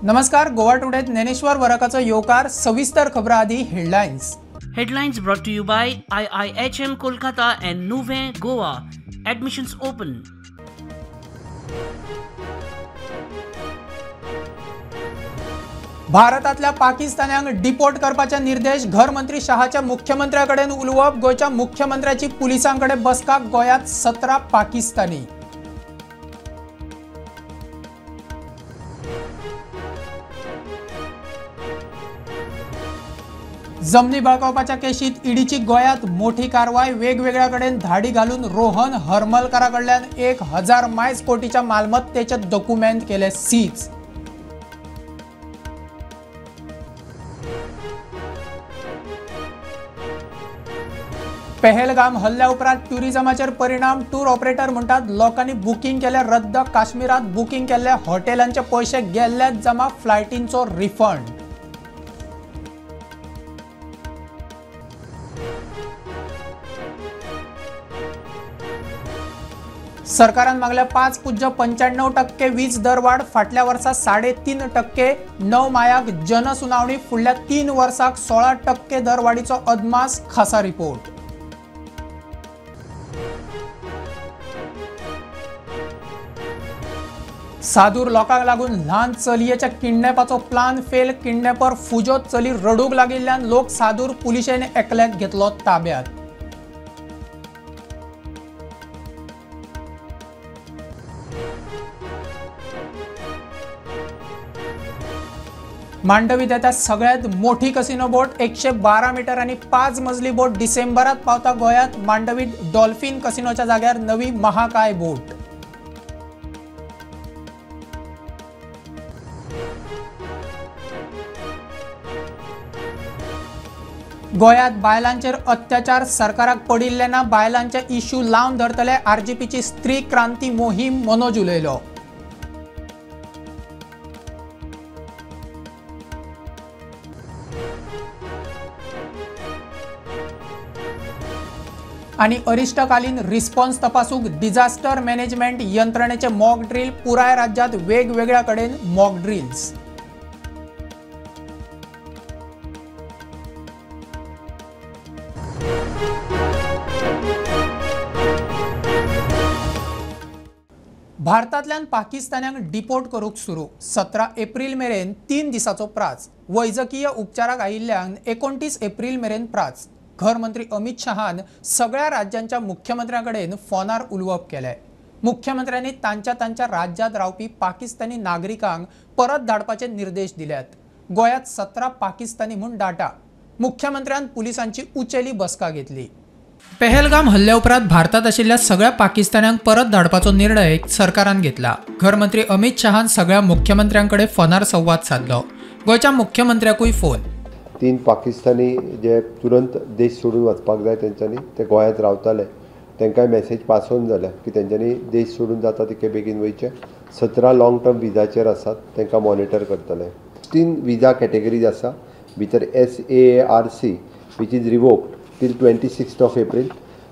नमस्कार, गोवा टुडे ज्ञानेश्वर वरकाचो येवकार. सविस्तर खबरां आदी headlines. Headlines brought to you by IIHM Kolkata and Nuvem Goa. Admissions open. भारतातल्या पाकिस्तान्यांक डिपोर्ट करपाचे निर्देश घरमंत्री शहाच्या मुख्यमंत्र्या कडेन उलोवप. गोंयच्या मुख्यमंत्र्याची पुलिसां कडेन बसका. गोंयांत 17 पाकिस्तानी. जमनी बळकावपाच्या केशीत ईडीची गोंयांत मोठी कारवाय. वेगवेगळ्या कडेन धाडी घालून रोहन हरमलकारा कडल्यान 1000 मायज कोटीच्या मालमत्तेचे दोकुमेंत केले सीज. पहलगाम हल्ल्या उपरांत ट्युरिझमाचेर परिणाम. टूर ऑपरेटर म्हणटात लोकांनी बुकींग केले रद्द. काश्मीरात बुकींग केल्ल्या हॉटेलांचे पयशे गेल्ल्याच जमा, फ्लायटींचो रिफंड. सरकारान मागल्या 5.95% वीज दरवाढ. फाटल्या वर्सा 3.5%. 9 मायाक जनसुनावणी. फुडल्या 3 वर्साक 16% दरवाढीचो अदमास. खासा रिपोर्ट. सादूर लोकांक लागून ल्हान चलयेच्या किडनॅपाचो प्लान फेल. किडनॅपर फुजोत चली रडूंक लागिल्ल्यान लोक सादूर. पुलिशेन एकल्याक घेतलो ताब्यात. मांडवीत येता सगळ्यात मोठी कसिनो बोट. 112 मीटर आणि 5 मजली बोट डिसेंबरात पावता गोंयांत. मांडवीत डॉल्फिन कसिनोच्या जाग्यार नवी महाकाय बोट. गोंयांत बायलांचेर अत्याचार सरकाराक पडिल्ले ना. बायलांचे इश्यू लावन धरतले. आरजीपीची स्त्री क्रांती मोहीम. मनोज उलयलो. आणि अरिश्टकालीन रिस्पॉन्स तपासूंक डिझास्टर मॅनेजमेंट यंत्रणेचे मॉक ड्रिल. पुराय राज्यात वेगवेगळ्या कडेन मॉक ड्रिल्स. भारतांतल्यान पाकिस्तान्यांक डिपोर्ट करूंक सुरू. 17 एप्रिल मेरेन 3 दिसांचो प्राच. वैजकीय उपचाराक आयिल्ल्यांक 29 एप्रिल मेरेन प्राच. घरमंत्री अमित शहान सगळ्या राज्यांच्या मुख्यमंत्र्यां कडेन फोनार उलोवप केलें. मुख्यमंत्र्यांनी तांच्या तांच्या राज्यांत रावपी पाकिस्तानी नागरिकांक परत धाडपाचे निर्देश दिल्यात. गोंयांत 17 पाकिस्तानी म्हूण डाटा. मुख्यमंत्र्यान पुलिसांची उचेली बसका घेतली. पहलगाम हल्ल्या उपरांत भारतात आशिल्ल्या सगळ्या पाकिस्तान्यांक परत धाडपाचो निर्णय सरकारान घेतला. घरमंत्री अमित शहान सगळ्या मुख्यमंत्र्यां कडेन फोनार संवाद सादलो. गोंयच्या मुख्यमंत्र्याकूय फोन. 3 पाकिस्तानी जे तुरंत देश सोडून वचपाक जाय तेंच्यांनी, ते गोंयांत रावताले, तांकांय मॅसेज पास ऑन जाल्या की तेंच्यांनी देश सोडून जाता तितके बेगीन वयचें. 17 लॉंग टर्म विजाचेर आसात, तांकां मॉनिटर करतले. 3 विजा कॅटेगरीज आसा भितर SAARC which is revoked till 26th of April,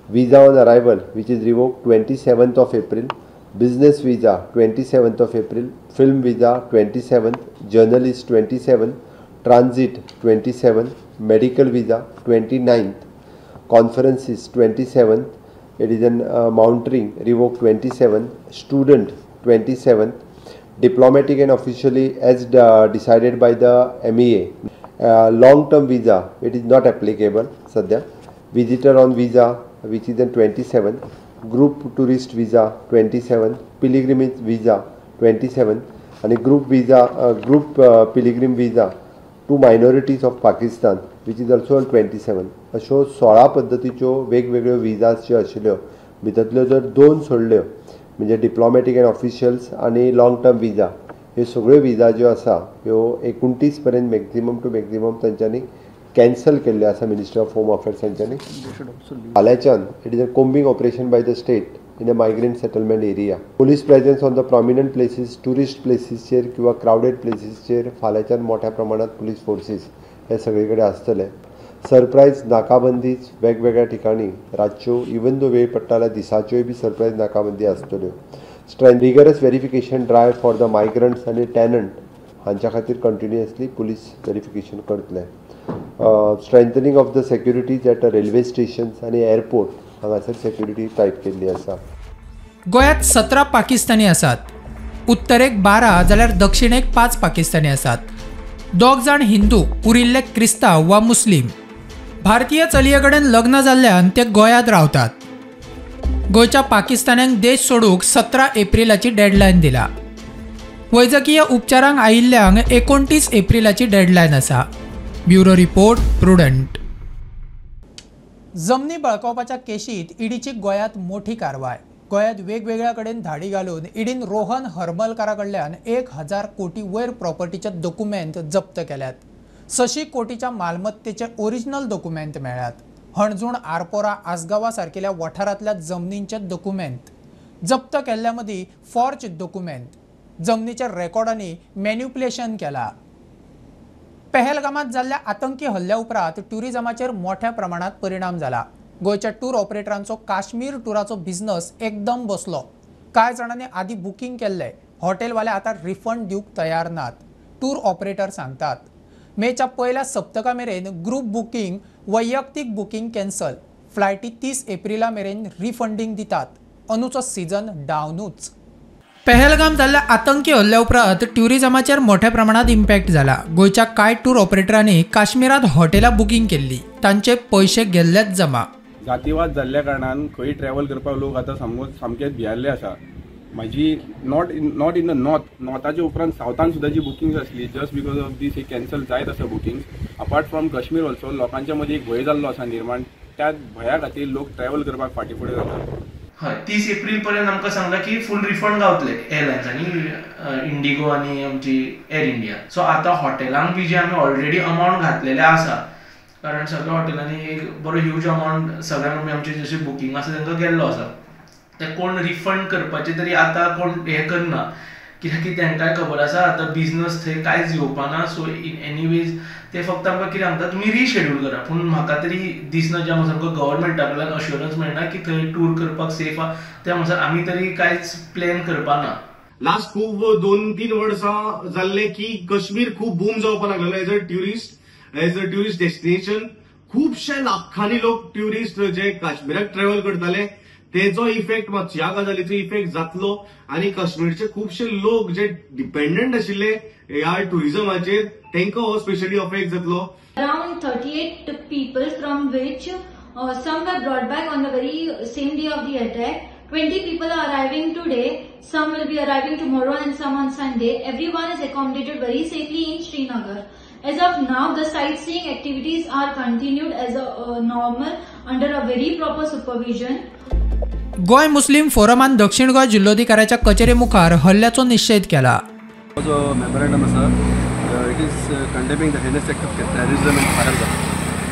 visa on arrival which is revoked 27th of April, business visa 27th of April, film visa 27th, journalist 27th, transit 27, medical visa 29th, conferences 27th, it is an mountaineering revoked 27, student 27th, diplomatic and officially as decided by the MEA. Long term visa it is not applicable sadhya, visitor on visa which is on 27, group tourist visa 27, pilgrimage visa 27 and group visa group pilgrim visa to minorities of Pakistan which is also on 27. अश्यो 16 पद्दतीच्यो वेगवेगळ्यो विजास ज्यो आशिल्ल्यो भितरल्यो जर 2 सोडल्यो म्हणजे diplomatic and officials आनी long term visa, ह्यो सगळ्यो विजा ज्यो आसा ह्यो 29 पर्यंत मॅक्झिमम टू मॅक्झिमम तांच्यांनी कॅन्सल केल्ल्यो आसा मिनिस्ट्री ऑफ होम अफेर्स हांच्यांनी. फाल्यांच्यान it is a combing operation by the state in a migrant settlement area. Police presence on the prominent places, tourist प्लेसीसचेर किंवा क्रावडेड प्लेसीसचेर फाल्यांच्यान मोठ्या प्रमाणात पुलीस फोर्सीस हे सगळे कडेन आसतले. सरप्रायज नाकाबंदीच वेगवेगळ्या ठिकाणी रातच्यो इवन दो वेळ पडटा जाल्यार दिसाच्योय बी सरप्रायज नाकाबंदी आसतल्यो. Strength rigorous verification drive for the migrants आनी टॅनंट हांच्या खातीर कंटिन्युअसली पुलीस वेरिफिकेशन करतले. Strengthening of the securities at railway stations आनी एअरपोर्ट हांगासर सेक्युरिटी टायट केल्ली आसा. गोंयांत 17 पाकिस्तानी आसात. उत्तरेक 12 जाल्यार दक्षिणेक 5 पाकिस्तानी आसात. 2 जाण हिंदू, उरिल्ले क्रिस्तांव वा मुस्लीम. भारतीय चलये कडेन लग्न जाल्ल्यान ते गोंयांत रावतात. गोंयच्या पाकिस्तान्यांक देश सोडूंक 17 एप्रिलाची डेडलायन दिला. वैजकीय उपचारांक आयिल्ल्यांक 29 एप्रिलाची डेडलायन आसा. Bureau report, Prudent. जमनी बळकावपाच्या केशीत ईडीची गोंयांत मोठी कारवाय. गोंयांत वेगवेगळ्या कडेन धाडी घालून ईडीन रोहन हरमलकारा कडल्यान 1000 कोटी वयर प्रॉपर्टीचे दोकुमेंत जप्त केल्यात. 600 कोटीच्या मालमत्तेचे ओरिजिनल दोकुमेंत मेळ्ळ्यात. हणजूण, आरपोरा, आसगांवा सारकेल्या वाठारांतल्या जमनींचे दोकुमेंत जप्त केल्ल्या मदीं फॉर्ज दोकुमेंत, जमनीच्या रेकॉर्डांनी मॅन्युप्युलेशन केला. पहलगामात जाल्ल्या आतंकी हल्ल्या उपरांत ट्युरिझमाचेर मोठ्या प्रमाणात परिणाम जाला. गोंयच्या टूर ऑपरेटरांचो काश्मीर टुराचो बिझनस एकदम बसलो. कांय जाणांनी आदी बुकींग केल्ले, हॉटेलवाले आतां रिफंड दिवंक तयार नात, टूर ऑपरेटर सांगतात. मेच्या पयल्या सप्तका मेरेन ग्रुप बुकींग, वैयक्तीक बुकींग कॅन्सल. फ्लायटी 30 एप्रिला मेरेन रिफंडींग दितात. अंदूचो सीजन डावनूच. पहलगाम जाल्ल्या आतंकी हल्ल्या उपरांत ट्युरिझमाचेर मोठ्या प्रमाणात इम्पॅक्ट जाला. गोंयच्या कांय टूर ऑपरेटरांनी काश्मीरांत हॉटेलां बुकींग केल्ली, तांचे पयशे गेल्लेच जमा. जातीवाद जाल्ल्या कारणान खंय ट्रॅवल करपाक लोक आतां सामकेच भियाल्ले आसा. म्हाजी not in the north, नॉर्थाच्या उपरांत सावथान सुद्दां जी बुकिंग्स आसली just because of these he cancel जायत आसा bookings. Apart from Kashmir also लोकांच्या मदीं एक भंय जाल्लो आसा निर्माण. त्या भंया खातीर लोक ट्रॅवल करपाक फाटीं फुडें जाता. हय, 30 एप्रील पर्यंत आमकां सांगला की फूल रिफंड गावतले एअरलायन्स आनी इंडिगो आनी आमची एअर इंडिया. सो आतां हॉटेलांक बी जे आमी ऑलरेडी अमावंट घातलेले आसा, कारण सगळ्या हॉटेलांनी एक बरो ह्यूज अमावंट सगळ्यांक आमचे जशें बुकींग आसा तांकां गेल्लो आसा. ते कोण रिफंड करपाचे तरी आतां कोण हें करना, कित्याक की तांकांय खबर आसा आतां बिजनस थंय कांयच येवपाना. सो इन एनीवेज ते फक्त आमकां कितें सांगता, तुमी रिशेड्यूल करा. पूण म्हाका तरी दिसना ज्या म्हणसर आमकां गव्हर्मेंटा कडल्यान अश्योरन्स मेळना की थंय टूर करपाक सेफ आहा, त्या म्हणसर आमी तरी कांयच प्लॅन करपाना. लास्ट खूब 2-3 वर्सां जाल्ले की काश्मीर खूब बूम जावपाक लागलेलो as a tourist destination. खुबशे लाखांनी लोक ट्युरिस्ट जे काश्मीराक ट्रॅव्हल करताले तेजो इफेक्ट मातसो ह्या गजालीचो इफेक्ट जातलो आनी काश्मीरचे खुबशे लोक जे डिपेंडंट आशिल्ले ह्या ट्युरिझमाचेर तांकां हो स्पेशली अफेक्ट जातलो. Around 38 people, from which some were brought back on the very same day of the attack. 20 people are arriving today, some will be arriving tomorrow and some on Sunday. Everyone is accommodated very safely in Srinagar. As of now, the sightseeing activities are continued as a normal under a very proper supervision. Goa मुस्लिम फोरमान दक्षिण गोंय जिल्लोधिकाऱ्याच्या कचेरे मुखार हल्ल्याचो निशेध केला. जो memorandum आसा, it is condemning the heinous act of terrorism in Pahalgam.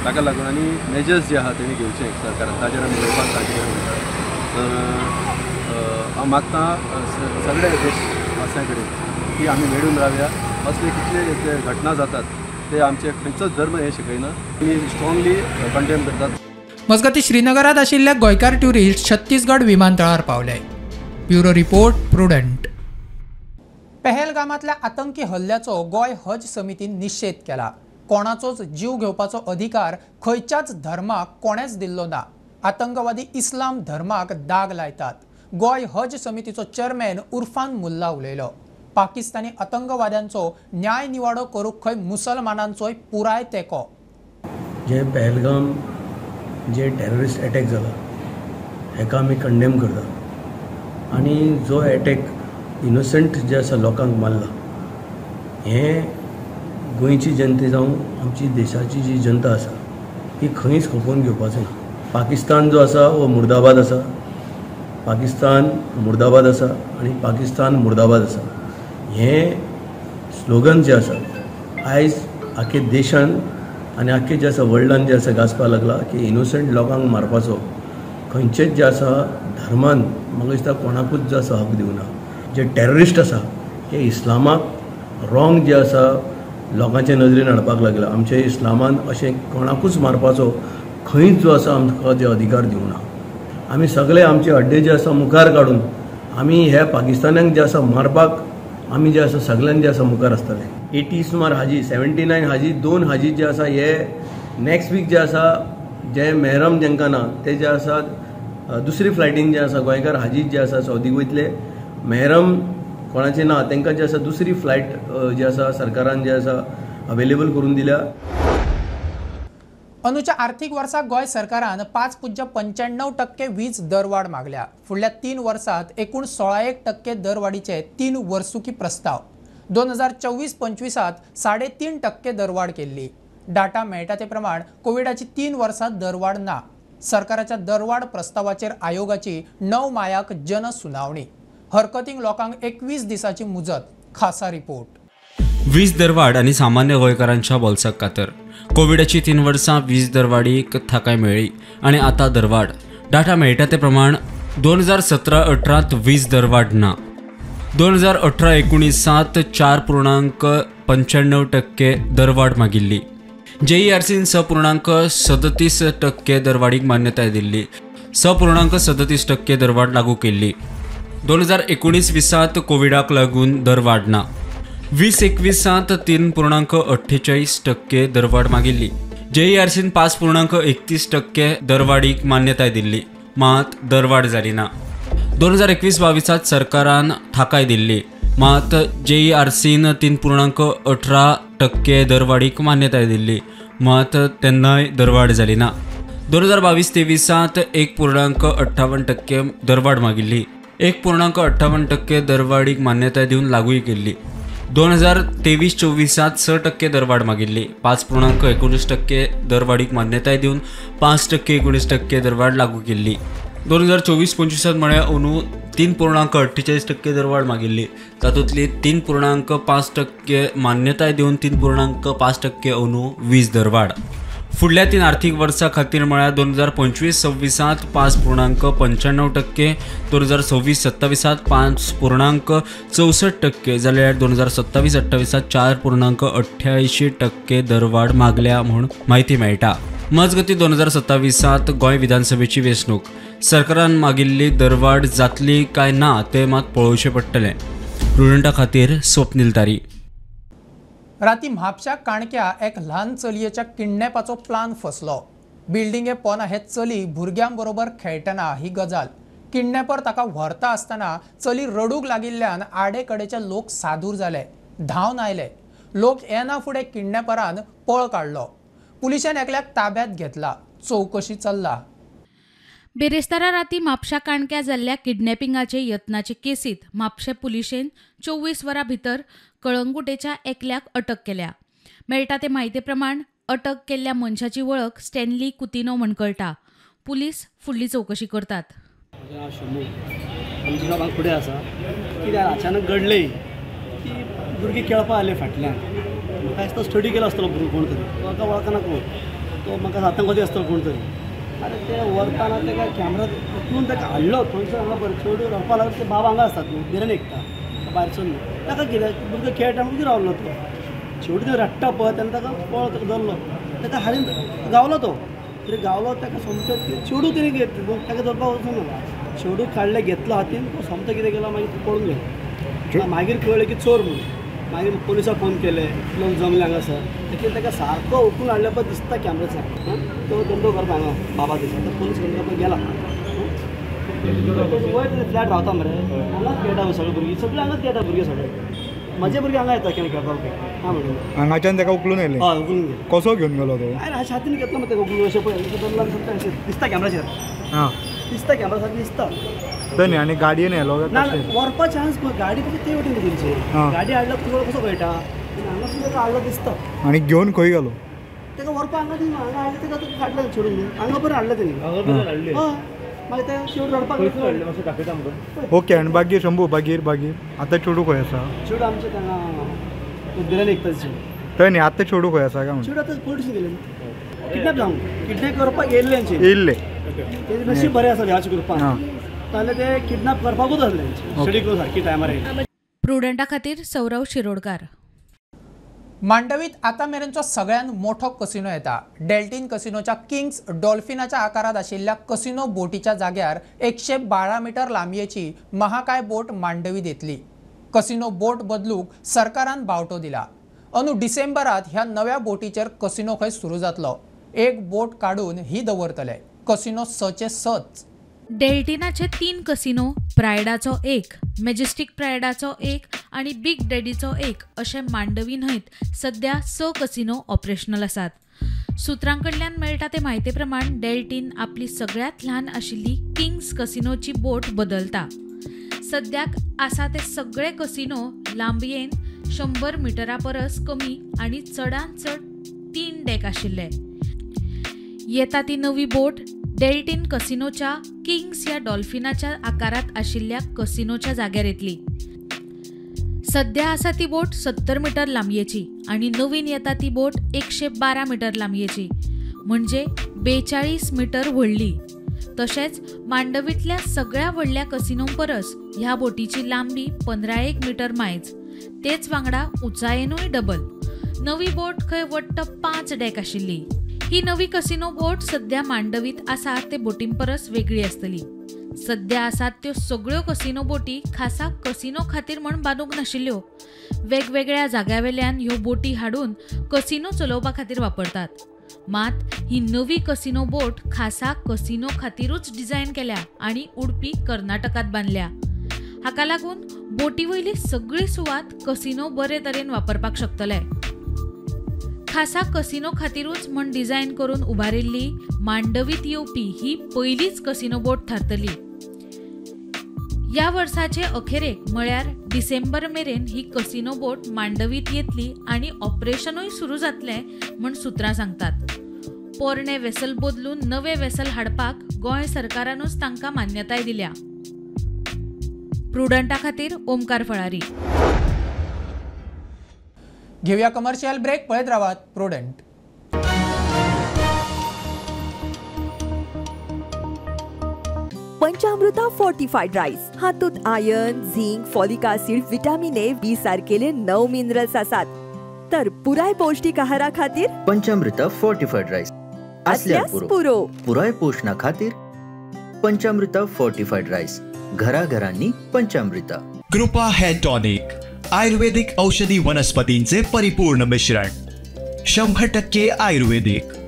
ताका लागून आनी मेजर्स जे आहा तेणी घेवचे सरकारान, ताजेर आमी उलोवपाक ताजे कडेन उलयता. तर हांव मागता सगळे देशवासियां कडेन की आमी मेळून रावया. असले कितले जे घटना जातात ते आमचे खंयचोच धर्म हें शिकयना, आमी स्ट्रांगली कंडेम करतात. मजगतीं श्रीनगरात आशिल्ले गोंयकार ट्युरिस्ट छत्तीसगड विमानतळार पावले. Bureau report, Prudent. पहलगामातल्या आतंकी हल्ल्याचो गोंय हज समितीन निशेध केला. कोणाचोच जीव घेवपाचो अधिकार खंयच्याच धर्माक कोणेच दिल्लो ना. आतंकवादी इस्लाम धर्माक दाग लायतात. गोंय हज समितीचो चेअरमॅन उर्फान मुल्ला उलयलो. पाकिस्तानी आतंकवाद्यांचो न्याय निवाडो करूंक खंय मुसलमानांचोय पुराय तेंको. जे पहलगाम जे टेररिस्ट अटॅक जाला हेका आमी कंडेम करता आनी जो अटॅक इनोसंट जे आसा लोकांक मारला, हें गोंयची जनते जावं आमची देशाची जी जनता आसा ही खंयच खपोवन घेवपाचो ना. पाकिस्तान जो आसा हो मुर्दाबाद आसा, पाकिस्तान मुर्दाबाद आसा आनी पाकिस्तान मुर्दाबाद आसा हें स्लोगन जें आसा आयज आख्खे देशान आनी आख्खे जे आसा वर्ल्डान जे आसा गाजपाक लागला की इनोसंट लोकांक मारपाचो खंयचेच जे आसा धर्मान म्हाका दिसता कोणाकूच जो आसा हक दिवना. जे टेररिस्ट आसा हे इस्लामाक रॉंग जे आसा लोकांच्या नजरेन हाडपाक लागला. आमच्या इस्लामान अशें कोणाकूच मारपाचो खंयच जो आसा आमकां जे अधिकार दिवना. आमी सगळे आमचे अड्डे जे आसा मुखार काडून आमी ह्या पाकिस्तानाक जे आसा मारपाक आमी जे आसा सगळ्यान जे आसा मुखार आसतले. 80 सुमार हाजी, 79 हाजी, 2 हाजी जे आसा हे नेक्स्ट वीक जे आसा जे मेहरम जेंकां ना ते जे आसा दुसरी फ्लायटीन जे आसा गोंयकार हाजी जे आसा सौदीक वयतले. मेहरम कोणाचे ना तांकां जे आसा दुसरी फ्लायट जे आसा सरकारान जे आसा अवेलेबल करून दिल्या. अंदूच्या आर्थिक वर्साक गोंय सरकारान 5.95% वीज दरवाड मागल्या. फुडल्या 3 वर्सात एकूण 16.1% दरवाडीचे 3 वर्सुकी प्रस्ताव. 2024-25 3.5% दरवाड केल्ली. डाटा मेळटा ते प्रमाण कोविडाची 3 वर्सां दरवाड ना. सरकाराच्या दरवाड प्रस्तावाचेर आयोगाची 9 मायाक जनसुनावणी. हरकतींक लोकांक 21 दिसाची मुजत. खासा रिपोर्ट. वीज दरवाड आनी सामान्य गोंयकारांच्या बोल्साक कातर. कोविडाची 3 वर्सां वीज दरवाडीक थाकाय मेळ्ळी आनी आतां दरवाड. डाटा मेळटा ते प्रमाण 2017-18 वीज दरवाड ना. 2018-19 4.95% दरवाड मागिल्ली. जेईआरसीन 6.37% दरवाडीक मान्यताय दिल्ली. 6.37% दरवाड लागू केल्ली. 2019-20 कोविडाक लागून दरवाड ना. 2021 3.48% दरवाड मागिल्ली. जेईआरसीन 5.31% दरवाडीक मान्यताय दिल्ली, मात दरवाड जाली ना. 2021-22 सरकारान थाकाय दिल्ली, मात जेईआरसीन 3.18% दरवाडीक मान्यताय दिल्ली, मात तेन्नाय दरवाड जाली ना. 2022-23 1.58% दरवाड मागिल्ली. 1.58% दरवाडीक मान्यताय दिवन लागूय केल्ली. 2023-24 6% दरवाड मागिल्ली. 5.19% दरवाडीक मान्यताय दिवन 5.19% दरवाड लागू केल्ली. 2024-25 म्हळ्यार अंदू 3.48% दरवाड मागिल्ली. तातूंतली 3.5% मान्यताय दिवन 3.5% अंदू वीज दरवाड. फुडल्या 3 आर्थिक वर्सां खातीर म्हळ्यार 2025-26 5.95%, 2026-27 5.64% जाल्यार 2027-28 4.88% दरवाड मागल्या म्हूण म्हायती मेळटा. मजगती 2027 गोंय विधानसभेची वेंचणूक. सरकारान मागिल्ली दरवाड जातली काय ना ते मात पळोवचें पडटलें. प्रुडंटा खातीर स्वप्नील तारी. राती म्हापशा काणक्या एक ल्हान चलयेच्या किडनॅपाचो प्लान फसलो. बिल्डिंगे पोना हे चली भुरग्यांबरोबर खेळटना ही गजाल. किडनॅपर ताका व्हरता आसतना चली रडूंक लागिल्ल्यान आडेकडेचे लोक सादूर जाले, धांवन आयले. लोक येना फुडें किडनॅपरान पळ काडलो. पुलिशेन एकल्याक ताब्यात घेतला. चवकशी चल्ला. बेरेस्तारा राती म्हापशा काणक्या जाल्ल्या किडनॅपिंगाचे यत्नाचे केसीत म्हापशें पुलिशेन 24 वरां भितर कळंगुटेच्या एकल्याक अटक केल्या. मेळटा ते म्हायती प्रमाण अटक केल्ल्या मनशाची वळख स्टॅनली कुतिनो म्हण कळटा. पुलीस फुडली चवकशी करतात. म्हजें नांव शंभू. आमच्या गांवांत फुडें आसा. कितें अचानक घडलें की भुरगीं खेळपाक आयले फाटल्यान. म्हाका दिसता स्टडी केलो आसतलो भुरगो कोण तरी, तो म्हाका वळखना कोण, तो म्हाका आतंकवादी आसतलो कोण तरी. आनी ते व्हरतना ताका कॅमरा उखलून ताका हाडलो थंयसर हांगा बरें चेडूं रावपा लागलो. ते बाबा हांगा आसतात न्हू, बिर्याणी विकता भायर सरलो. ताका कितें भुरगो खेळटा म्हणून रावलो तो. शेवटी तो रडटा पळय तेन्ना ताका पळो ताका धरलो, ताका हाडून गावलो तो. तरी गावलो ताका सोमतो चेडूं तेणी ताका धरपाक वचूंक ना. चेडूं काडलें घेतलो हातीन, तो सोमतो कितें केलो मागीर पळून गेलो. मागीर कळ्ळें की चोर म्हणून. मागीर पोलिसाक फोन केले, लोक जमले हांगासर. देखील ताका सारको उखलून हाडले पळय दिसता कॅमराचार. तो धंदो करता हांगा बाबा दिसता. पोलीस करपा गेला. वयर फ्लॅट रावता मरे, हांगाच खेळटा सगळे भुरगीं, सगळे हांगाच खेळटा भुरगे सगळे. म्हजे भुरगे हांगा येता केन्ना खेळपाक. हां म्हणून हांगाच्यान ताका उखलून येयले. हय उखलून गेले. कसो घेवन गेलो तो? आनी हातीन घेतलो मग ताका उखलून अशें पळय धरला दिसता कॅमराचेर. हां दिसता कॅमरा सारकें दिसता. तर न्ही आनी गाडयेन येयलो ना व्हरपा चान्स. गाडी कशी ते वटेन तेंची गाडी हाडला तुका कसो कळटा. हांगा ताका हाडलो दिसता. आनी घेवन खंय गेलो ताका व्हरपा? हांगा हांगा हाडलें ताका काडलें सोडून हांगा बरें हाडलें तेणी. हय मागीर ते चेडूं रडपाक लागलें. ओके. आनी मागीर शंभू मागीर मागीर आतां चेडूं खंय आसा? चेडूं आमचें तांगा बिर्याणी विकता चेडूं. थंय न्ही आतां चेडूं खंय आसा काय म्हणून? चेडूं आतां पोलिसान गेलें. किडनॅप जावंक किडनॅप करपाक येयल्ले येयल्ले. तेजें नशीब बरें आसा ह्याच ग्रुपान, नाल्यार ते किडनॅप करपाकूच आसले स्टडी करून सारकी टायमार. प्रुडंटा खातीर सौरव शिरोडकार. मांडवीत आतां मेरेनचो सगळ्यांत मोठो कसिनो येता. डेल्टीन कसिनोच्या किंग्स डॉल्फिनाच्या आकारात आशिल्ल्या कसिनो बोटीच्या जाग्यार 112 मीटर लांबयेची महाकाय बोट मांडवीत येतली. कसिनो बोट बदलूंक सरकारान बावटो दिला. अंदू डिसेंबरात ह्या नव्या बोटीचेर कसिनो खंय सुरू जातलो. एक बोट काडून ही दवरतले. कसिनो 6चे 6. डेल्टिनाचे 3 कसिनो, प्रायडाचो 1, मॅजेस्टिक प्रायडाचो 1 आनी बिग डॅडीचो 1 अशे मांडवी न्हंयत सध्या 6 कसिनो ऑपरेशनल आसात. सुत्रां कडल्यान मेळटा ते म्हायते प्रमाण डेल्टीन आपली सगळ्यांत ल्हान आशिल्ली किंग्स कसिनोची बोट बदलता. सद्याक आसा ते सगळे कसिनो लांबयेन 100 मिटरा परस कमी आनी चडांत चड 3 डेक आशिल्ले. येता ती नवी बोट डेल्टीन कसिनोच्या किंग्स या डॉल्फिनाच्या आकारात आशिल्ल्या कसिनोच्या जाग्यार येतली. सध्या आसा ती बोट 70 मिटर लांबयेची आनी नवीन येता ती बोट 112 मिटर लांबयेची, म्हणजे 42 मिटर व्हडली. तशेंच मांडवींतल्या सगळ्या व्हडल्या कसिनो परस ह्या बोटीची लांबी 15 मिटर मायज, तेच वांगडा उंचायेनूय डबल. नवी बोट खंय वट्ट 5 डेक आशिल्ली. ही नवी कसिनो बोट सध्या मांडवीत आसा ते बोटीं परस वेगळी आसतली. सध्या आसात त्यो सगळ्यो कसिनो बोटी खासा कसिनो खातीर म्हण बांदूंक नाशिल्ल्यो. वेगवेगळ्या जाग्यावेल्यान ह्यो बोटी हाडून कसिनो चलोवपा खातीर वापरतात. मात ही नवी कसिनो बोट खासा कसिनो खातीरूच डिझायन केल्या आनी उडपी कर्नाटकात बांदल्या. हाका लागून बोटी वयली सगळी सुवात कसिनो बरे तरेन वापरपाक शकतले. खासा कसिनो खातीरूच म्हण डिझायन करून उबारिल्ली मांडवीत येवपी ही पयलीच कसिनो बोट थारतली. ह्या वर्साचे अखेरेक म्हळ्यार डिसेंबर मेरेन ही कसिनो बोट मांडवीत येतली आनी ऑपरेशनूय सुरू जातलें म्हण सुत्रां सांगतात. पोरणे वेसल बदलून नवे वेसल हाडपाक गोंय सरकारानूच तांकां मान्यताय दिल्या. प्रुडंटा खातीर ओमकार फळारी. घेऊया कमर्शियल ब्रेक. पळयत रावात प्रुडंट. पंचामृता फोर्टिफाईड राईस हातूंत iron, zinc, folic acid, vitamin A, B सारकेले 9 मिनरल्स आसात. तर पुराय पौष्टिक आहारा खातीर पंचामृता फोर्टिफाईड राईस असल्यास पुरो. पुराय पोषणा खातीर पंचामृता फोर्टिफाईड राईस, घराघरांनी पंचामृता. कृपा हेअर टॉनिक, आयुर्वेदिक औषधी वनस्पतींचे परिपूर्ण मिश्रण, 100% आयुर्वेदिक.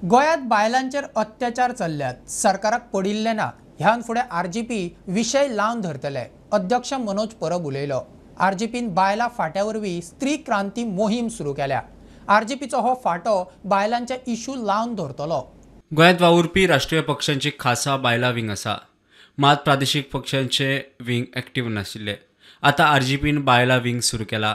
गोंयांत बायलांचेर अत्याचार चल्ल्यात, सरकाराक पडिल्लें ना. ह्यान फुडें आरजीपी विशय लावन धरतले, अध्यक्ष मनोज परब उलयलो. आरजीपीन बायलां फांट्या वरवीं स्त्री क्रांती मोहीम सुरू केल्या. आरजीपीचो हो फांटो बायलांचे इशू लावन धरतलो. गोंयांत वावुरपी राष्ट्रीय पक्षांची खासा बायलां विंग आसा, मात प्रादेशीक पक्षांचे विंग एक्टीव नाशिल्ले. आतां आरजीपीन बायलां विंग सुरू केला.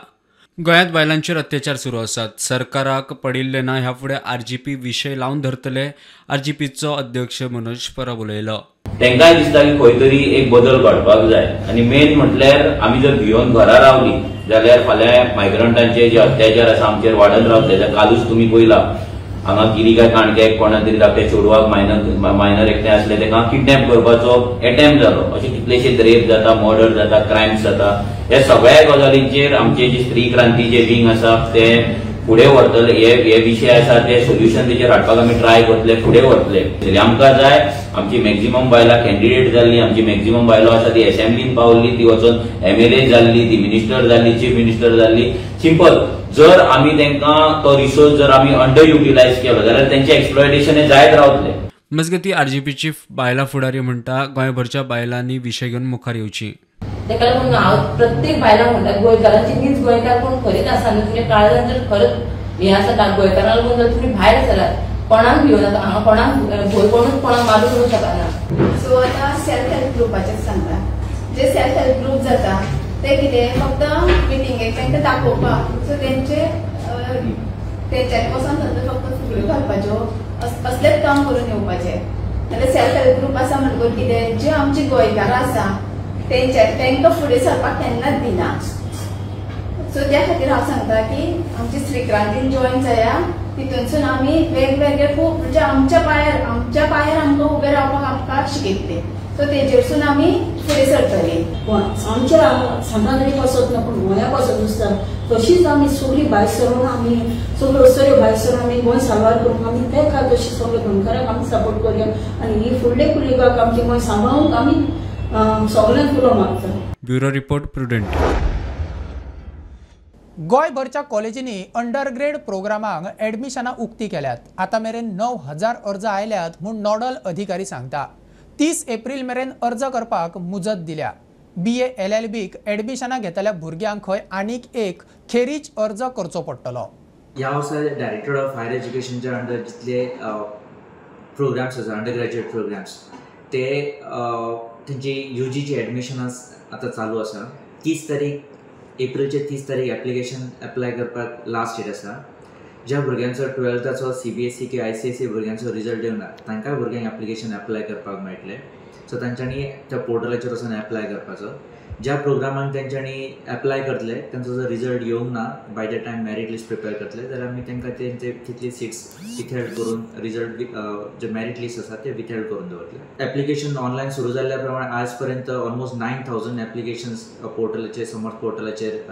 गोंयांत बायलांचेर अत्याचार सुरू आसात, सरकाराक पडिल्लें ना. ह्या फुडें आरजीपी विशय लावन धरतले, आरजीपीचो अध्यक्ष मनोज परब उलयलो. तांकांय दिसता की खंय तरी एक बदल घडपाक जाय आनी मेन म्हटल्यार आमी जर भियोन घरा रावली जाल्यार फाल्यां मायग्रंटांचे जे अत्याचार आसा आमचेर वाडत रावतले. कालूच तुमी पळयला हांगा गिरिका काणक्याक कोणा तरी धाकट्या चेडवाक मायनर एकटें आसलें ताका किडनॅप करपाचो एटेम्प्ट जालो. अशे कितलेशेच रेप जाता, मर्डर जाता, क्रायम्स जाता. ह्या सगळ्या गजालींचेर आमचे जे स्त्री क्रांती जे विंग आसा ते फुडें व्हरतले. हे विशय आसा ते सोल्युशन तेचेर हाडपाक आमी ट्राय करतले, फुडें व्हरतले. आमकां जाय आमची मॅक्झिमम बायलां कॅन्डिडेट जाल्ली, आमची मॅक्झिमम बायलो आसा ती एसेंब्लीन पावल्ली, ती वचून एमएलए जाल्ली, ती मिनिस्टर जाल्ली, चीफ मिनिस्टर जाल्ली. सिंपल, जर आमी तांकां तो रिसोर्स जर आमी अंडर युटिलायज केलो जाल्यार तेंचें एक्सप्लॉयटेशन हें जायत रावतलें. मजगतीं आरजीपीची बायलां फुडारी म्हणटा गोंयभरच्या बायलांनी विशय घेवन मुखार येवची. ताका लागून हांव प्रत्येक बायलांक म्हणटा, गोंयकारांची नीज गोंयकार कोण खरीच आसा न्हू, तुमच्या काळजान जर खरंच हें आसा गोंयकारां लागून जर तुमी भायर सरात, कोणाक भिवन नाका, हांगा कोणाक भंय कोणूच कोणाक मारूंक करूंक शकना. सो आतां सेल्फ हेल्प ग्रुपाचेर सांगता, जे सेल्फ हेल्प ग्रूप जाता ते कितें फक्त मिटिंगेक तांकां दाखोवपाक, सो तेंचे तेंच्यांनी वचोन थंय फक्त फुगड्यो घालपाच्यो असलेच काम करून येवपाचें. नाल्यार सेल्फ हेल्प ग्रूप आसा म्हणटकूच कितें जे आमची गोंयकारां आसा तेंच्या तांकां फुडें सरपाक केन्नाच दिना. सो त्या खातीर हांव सांगता की आमची स्त्री क्रांतीन जॉयन जाया, तितूनसून आमी वेगवेगळे खूब म्हणजे आमच्या पायांर आमकां उबें रावपाक आमकां शिकयतले. सो तेजेरसून आमी फुडें सरतली. आमच्या सांतांद्रे पासत ना पूण गोंया पासत आसता तशीच आमी सगळीं भायर सरून आमी सगळ्यो अस्तुऱ्यो भायर सरून आमी गोंय साल्वार करूंक आमी ते खातीर तशी सगळे गोंयकारांक आमी सपोर्ट करुया आनी ही फुडले पिळग्याक आमचें गोंय सांबाळूंक आमी सगळ्यांक उलो मागता. Bureau report, Prudent. गोंयभरच्या कॉलेजींनी अंडरग्रेड प्रोग्रामांक एडमिशनां उक्ती केल्यात. आतां मेरेन 9,000 अर्ज आयल्यात म्हूण नॉडल अधिकारी सांगता. 30 एप्रील मेरेन अर्ज करपाक मुजत दिल्या. BA LLBक एडमिशनां घेतल्या भुरग्यांक खंय आनीक एक खेरीज अर्ज करचो पडटलो. ह्या वर्सा डायरेक्टर ऑफ हायर एज्युकेशनच्या अंडर जितले प्रोग्राम्स आसा अंडर ग्रॅज्युएट प्रोग्राम्स ते तेंची UGची एडमिशनां आतां चालू आसा. 30 तारीख एप्रिलचे 30 तारीख एप्लिकेशन एप्लाय करपाक लास्ट डेट आसा. ज्या भुरग्यांचो 12थाचो CBSE किंवा ICSE भुरग्यांचो रिजल्ट येवना तांकां भुरग्यांक एप्लिकेशन एप्लाय करपाक मेळटलें. सो तांच्यांनी त्या पोर्टलाचेर वचून एप्लाय करपाचो. ज्या प्रोग्रामांक तेंच्यांनी एप्लाय करतले तांचो जर रिजल्ट येवंक ना by the time merit list prepare करतले जाल्यार आमी तांकां तेंचे तितली सिट्स विथहेल्ड करून रिजल्ट जे मेरीट लिस्ट आसा ते विथहेल्ड करून दवरतले. एप्लिकेशन ऑनलायन सुरू जाल्ल्या प्रमाणे आज पर्यंत ऑलमोस्ट 9,000 एप्लिकेशन्स पोर्टलाचेर समर्थ पोर्टलाचेर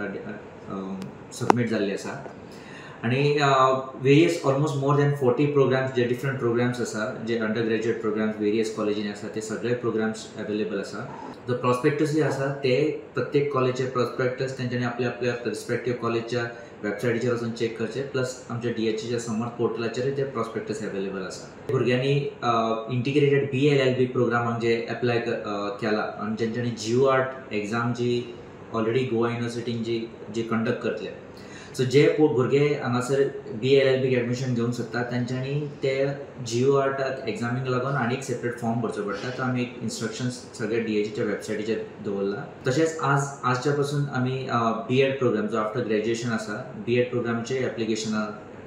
सबमीट जाल्ले आसा आनी various almost more than 40 programs जे डिफरंट प्रोग्राम्स आसा जे अंडर ग्रॅज्युएट प्रोग्राम्स वेरियस कॉलेजींनी आसा ते सगळे प्रोग्राम्स अवेलेबल आसा. जो प्रॉस्पेक्टसूय आसा ते प्रत्येक कॉलेजचे प्रॉस्पेक्टस तेंच्यांनी आपल्या आपल्या रिस्पेक्टीव कॉलेजच्या वेबसायटीचेर वचून चॅक करचे. प्लस आमच्या DHEच्या समर्थ पोर्टलाचेरूय ते प्रॉस्पेक्टस अवेलेबल आसा. भुरग्यांनी इंटिग्रेटेड BA LLB प्रोग्रामाक जे एप्लाय केला आनी जेंच्यांनी GUAT exam जी ऑलरेडी गोवा युनिवर्सिटीन जी जी कंडक्ट करतले सो जे भुरगे हांगासर BA LLBक एडमिशन घेवंक सोदता तेंच्यांनी ते GUAT एग्जामीक लागून आनी एक सेपरेट फॉर्म भरचो पडटा. तो आमी एक इन्स्ट्रक्शन्स सगळे DHEच्या वेबसायटीचेर दवरला. तशेंच आजच्या पासून आमी B.Ed programme जो आफ्टर ग्रॅज्युएशन आसा B.Ed प्रोग्रामचे एप्लिकेशनां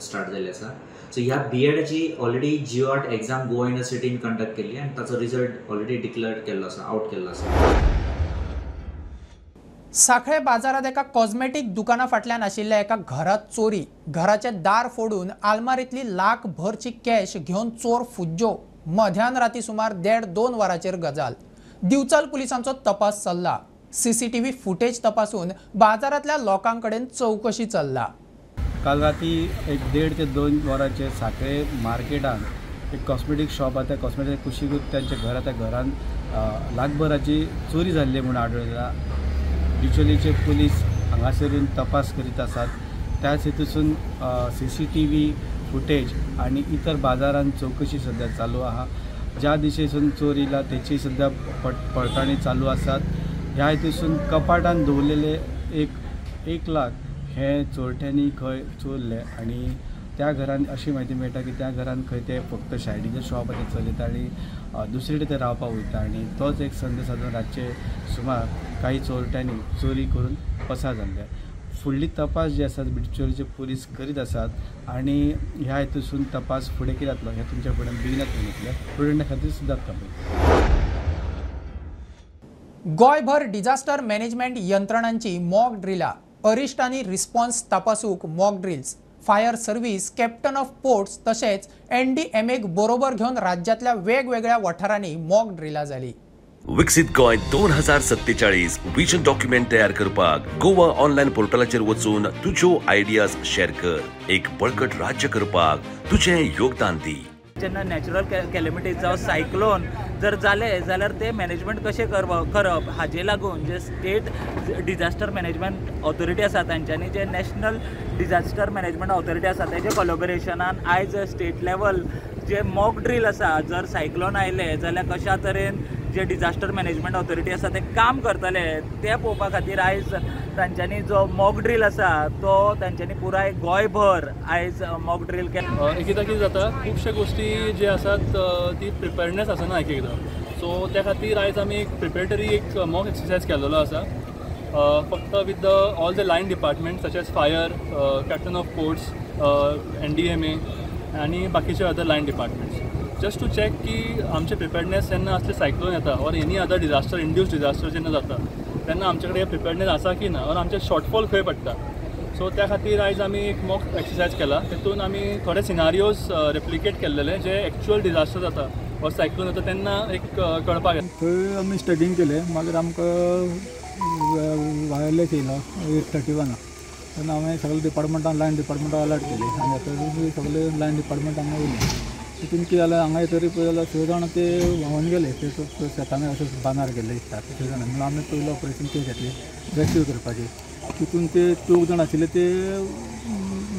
स्टार्ट जाल्ली आसा. सो ह्या B.Edची ऑलरेडी GUAT exam Goa युनिवर्सिटीन कंडक्ट केल्ली आनी ताचो रिजल्ट ऑलरेडी डिक्लेअर केल्लो आसा, आवट केल्लो आसा. साखळे बाजारात एका कॉस्मेटीक दुकाना फाटल्यान आशिल्ल्या एका घरात चोरी. घराचे दार फोडून आलमारीतली लाख भरची कॅश घेवन चोर फुज्जो. मध्यान राती सुमार 1:30-2 वरांचेर गजाल. दिवचल पुलिसांचो तपास चल्ला. CCTV footage तपासून बाजारांतल्या लोकांकडेन चौकशी चल्ला. काल राती 1:30 ते 2 वरांचेर साखळे मार्केटान एक कॉस्मेटीक शॉप आसा, त्या कॉस्मेटीक कुशीकूच तांच्या घर, त्या घरान लाखभराची चोरी जाल्ली म्हूण आढळला. दिवचलीचे पुलीस हांगासर येवन तपास करीत आसात. त्याच हेतूसून CCTV footage आनी इतर बाजारान चौकशी सद्या चालू आहा. ज्या दिशेसून चोर येयला तेची सद्या पडताळणी चालू आसात. ह्या हेतूसून कपाटान दवरलेले 1 लाख हे चोरट्यांनी खंय चोरले आनी त्या घरान अशी म्हायती मेळटा की त्या घरान खंय ते फक्त सायडीचें शॉप आसा ते चलयता आनी दुसरे ते रावपाक वयता आनी तोच एक संद सादून रातचे सुमार काही चोरट्यांनी चोरी करून पसार जाल्ले. फुडली तपास जी आसा बिचोलीचे पुलीस करीत आसात आनी ह्या हेतूसून तपास फुडें कितें जातलो हें तुमच्या फुडें बेगिनात उलयतले. प्रुडंटा खातीर सिद्धार्थ कांबळे. गोंयभर डिझास्टर मॅनेजमेंट यंत्रणांची मॉक ड्रिला. अरिश्ट आनी रिस्पॉन्स तपासूंक mock drills. Fire service, captain of ports तशेंच NDMAक बरोबर घेवन राज्यांतल्या वेगवेगळ्या वाठारांनी मॉक ड्रिला जाली. विकसीत गोंय 2047 विजन डॉक्युमेंट तयार करपाक गोवा ऑनलायन पोर्टलाचेर वचून तुज्यो आयडियाज शेअर कर. एक बळकट राज्य करपाक तुजें योगदान दी. जेन्ना नॅचरल कॅलेमिटीज जावं सायक्लोन जर जाले जाल्यार ते मॅनेजमेंट कशें करप हाजे लागून जे स्टेट डिझास्टर मॅनेजमेंट ऑथॉरिटी आसा तांच्यांनी जे नॅशनल डिझास्टर मॅनेजमेंट ऑथॉरिटी आसा तेजे कोलॅबोरेशनान आयज स्टेट लेवल जे मॉक ड्रील आसा, जर सायक्लोन आयले जाल्यार कशा तरेन जे डिझास्टर मॅनेजमेंट ऑथॉरिटी आसा ते काम करतले ते पळोवपा खातीर आयज तांच्यांनी जो मॉक ड्रील आसा तो तांच्यांनी पुराय गोंयभर आयज मॉक ड्रील केला. एकदां कितें जाता, खुबश्यो गोश्टी जे आसात ती प्रिपेर्डनेस आसना एक एकदां. सो त्या खातीर आयज आमी एक प्रिपेरेटरी एक मॉक एक्सरसायज केल्लो आसा फक्त with the all the line department such as fire, captain of ports, NDMA आनी बाकीचे other line departments, just to check की आमचे प्रिपेर्डनेस जेन्ना असले सायक्लोन येता or any other disaster induce disaster जेन्ना जाता तेन्ना आमचे कडेन प्रिपेर्डनेस आसा की ना ऑर आमचे शॉर्टफॉल खंय पडटा. सो त्या खातीर आयज आमी एक मॉक एक्सरसायज केला. तेतून आमी थोडे सिनारियोज रेप्लिकेट केल्लेले जे एक्चुअल डिजास्टर जाता वा सायक्लोन जाता तेन्ना एक कळपाक येता. थंय आमी स्टडींग केलें, मागीर आमकां वायरलेस येयलो 8:31 तेन्ना हांवें सगळे डिपार्टमेंटान लायन डिपार्टमेंटान अलर्ट केली आनी आतां सगळे लायन डिपार्टमेंट हांगा येयले. तितून कितें जालें, हांगा येतरी पळय जाल्यार 6 जाणां ते व्हांवन गेले, ते शेतान अशें बांदार गेल्ले दिसता 6 जाणां. म्हणून आमी पयलो ऑपरेशन ते घेतलें रेस्क्यू करपाचें. तितून ते 2 जाण आशिल्ले ते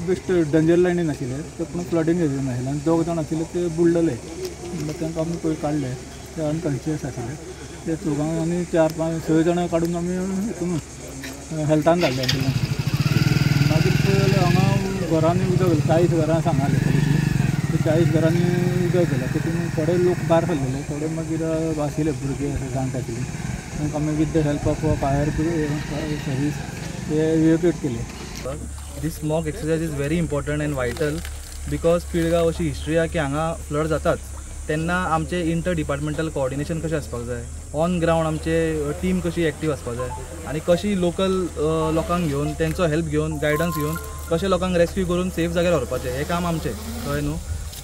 बेश्ट डेंजर लायनीन आशिल्ले, ते पूण फ्लडींग हेजेर नाशिल्ले, आनी 2 जाण आशिल्ले ते बुडलेले. म्हणल्यार तांकां आमी पयलीं काडले, ते अनकॉन्शियस आशिल्ले. ते चौगांक आनी 4, 5, 6 जाणां काडून आमी हितून हेल्थान धाडले एम्बुलन्स. मागीर पळय जाल्यार हांगा घरांनी उदक गेलें, 40 घरां सांगाले, 40 घरांनी उदक गेलें. तितून थोडे लोक भायर सरलेले, थोडे मागीर आशिल्ले भुरगे अशे जाणटे आशिल्ले, तांकां आमी with the help of fire service ते इवेक्युएट केले. This mock exercise is very important and vital because Pilgaon अशी हिस्ट्री आहा की हांगा फ्लड जाताच, तेन्ना आमचें इंटर डिपार्टमेंटल कोऑर्डिनेशन कशें आसपाक जाय, ऑन ग्रावंड आमचे टीम कशी एक्टीव आसपाक जाय आनी कशी लोकल लोकांक घेवन तेंचो हेल्प घेवन गायडन्स घेवन कशें लोकांक रेस्क्यू करून सेफ जाग्यार व्हरपाचें हें काम आमचें, कळ्ळें न्हू.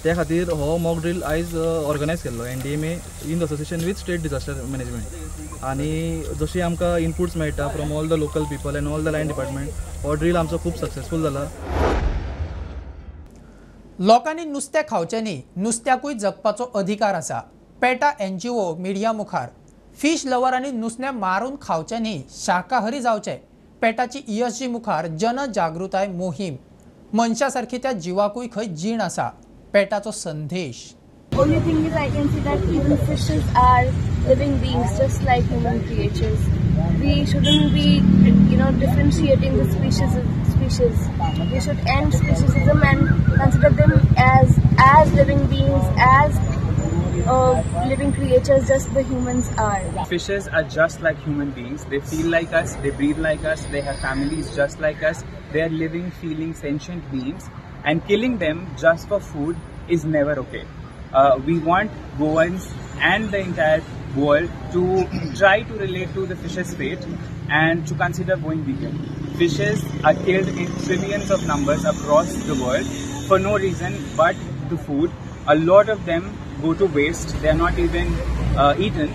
त्या खातीर हो मॉक ड्रील आयज ऑर्गनायज केल्लो NDMA in association with state disaster management. आनी जशी आमकां इनपुट्स मेळटा from all the local people and all the line department, हो ड्रील आमचो खूब सक्सेसफूल जाला. लोकांनी नुस्तें खावचें न्ही, नुस्त्याकूय जगपाचो अधिकार आसा. पेटा NGO media मुखार फिश लवरांनी नुस्तें मारून खावचें न्ही, शाकाहारी जावचें. पेटाची ESG मुखार जनजागृताय मोहीम. मनशा सारकी त्या जिवाकूय खंय जीण आसा, पेटाचो संदेश. Only thing is I can see that even fishes are living beings just like human creatures. We shouldn't be, you know, differentiating the species. We should end speciesism and consider them as living beings, as living creatures just the humans are. Fishes are just like human beings. They feel like us, they breathe like us, they have families just like us. They are living, feeling, sentient beings, and killing them just for food is never okay. We want Goans and the entire world to try to relate to the fish's fate and to consider going vegan. Fishes are killed in trillions of numbers across the world for no reason but the food. A lot of them go to waste. They are not even eaten.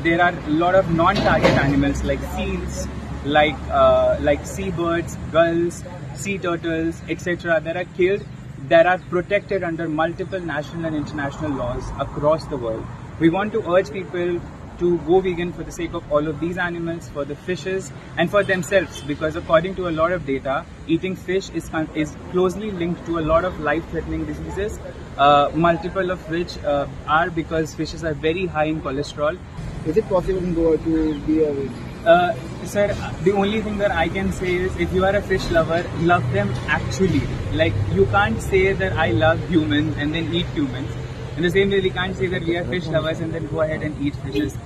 There are a lot of non-target animals like seals, like seabirds, gulls, sea turtles, etc. that are killed, that are protected under multiple national and international laws across the world. We want to urge people to go vegan for the sake of all of these animals, for the fishes, and for themselves, because according to a lot of data, eating fish is closely linked to a lot of life-threatening diseases, multiple of which are because fishes are very high in cholesterol. Is it possible in Goa to be a vegan? Sir, the only thing that I can say is if you are a fish lover, love them actually. Like, you can't say that I love humans and then eat humans. In the same way, we can't say that we are fish lovers and then go ahead and eat fishes.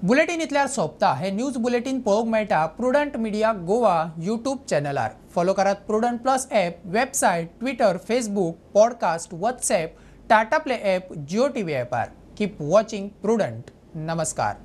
Bulletin इतल्यार सोंपता. हे news bulletin पळोवंक मेळटा Prudent Media Goa YouTube चॅनलार. Follow करात Prudent plus app, website, Twitter, Facebook, podcast, WhatsApp, Tata Play app, Jio TV ॲपार. Keep watching prudent. नमस्कार.